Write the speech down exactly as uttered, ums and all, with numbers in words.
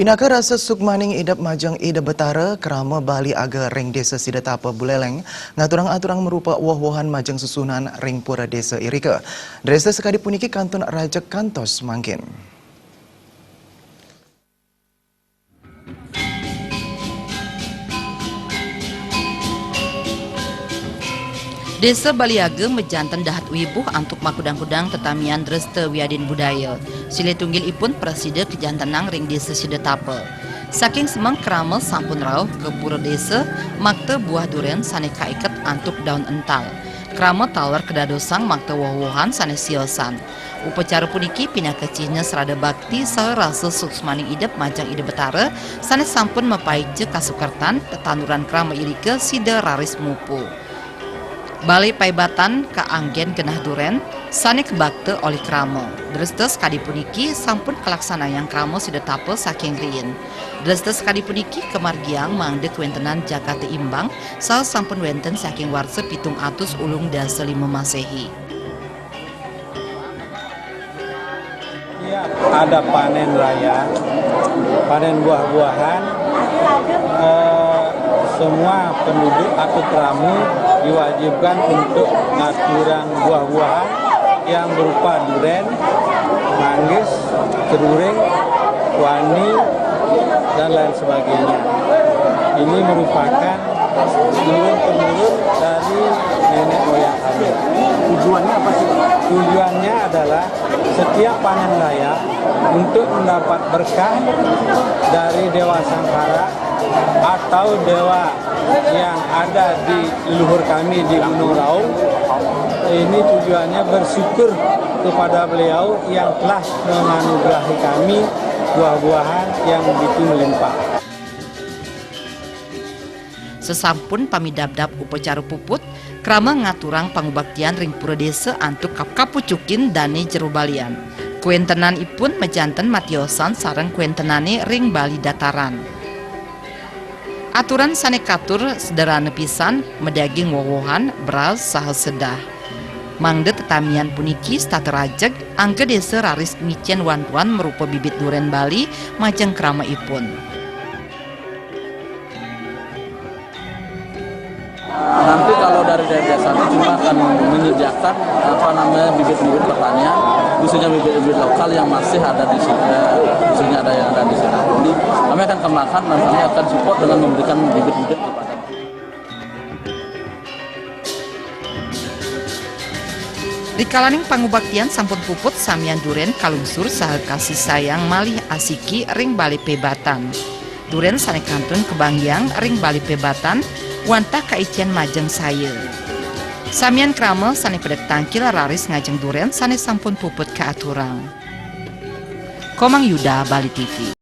Pinaka rasa sukmaning idep majeng Ida Betara, krama Bali Aga ring Desa Sidatapa Buleleng ngaturang aturang marupa woh-wohan majeng susunan ring pura desa irika. Dresta sakadi puniki kantun rajeg kantos mangkin. Desa Baliaga majanten dahat wibuh antuk makudang-kudang tetamian dresta wiadin budaya. Silih tunggil ipun prasida kajantenang ring Desa Sidatapa. Saking semeng krama sampun rauh ka pura desa, makta buah duren sane kaiket antuk daun ental. Krama taler kadadosang makta woh-wohan sane siosan. Upacara puniki pinaka cihna srada bakti saha rasa suksmaning idep majeng Ida Betara sane sampun mapaica kasukertan, tetanduran krama irika sida raris mupu. Bale paibatan kaanggen genah duren sane kabakta olih krama. Dresta sakadi puniki sampun kalaksanayang krama Sidatapa saking riin. Dresta sakadi puniki kamargiang mangda kawentenan jagate imbang saha sampun wenten saking warsa pitung atus ulung dasa lima Masehi. Ya, ada panen raya, panen buah-buahan. Eh, semua penduduk atau keramu diwajibkan untuk ngaturang buah-buahan yang berupa duren, manggis, ceruring, wani, dan lain sebagainya. Ini merupakan turun-temurun dari nenek moyang kami. Tujuannya apa sih? Tujuannya adalah setiap panen raya untuk mendapat berkah dari Dewa Sangkara atau dewa yang ada di leluhur kami di Gunung Raung. Ini tujuannya bersyukur kepada beliau yang telah menganugerahi kami buah-buahan yang begitu melimpah. Sasampun pamidabdab upacara puput, krama ngaturang pangubaktian ring pura desa antuk kap-, kapucukin dane jero balian. Kawentenanipun majanten matiosan sareng kawentenane ring Bali Dataran. Aturan sane katur sederhana pisan, madaging woh-wohan, beras, saha sedah. Mangda tetamian puniki setata rajeg, angga desa raris ngicen wantuan marupa bibit duren Bali majeng kramaipun. Nanti kalau dari desa itu cuma akan menyediakan, apa namanya, bibit-bibit pertanian, khususnya bibit-bibit lokal yang masih ada di sini, eh, khususnya ada yang ada di sini. Jadi kami akan kembangkan dan kami akan support dengan memberikan bibit-bibit kepada. Rikalaning pangubaktian sampun puput, samian duren kalungsur saha kasih sayang malih asiki ring bale pebatan. Duren sane kantun kabanggiang ring bale pebatan wantah kaicen majeng saya. Samian krama sane pedek tangkil raris ngajeng duren sane sampun puput kaaturang. Komang Yuda, Bali T V.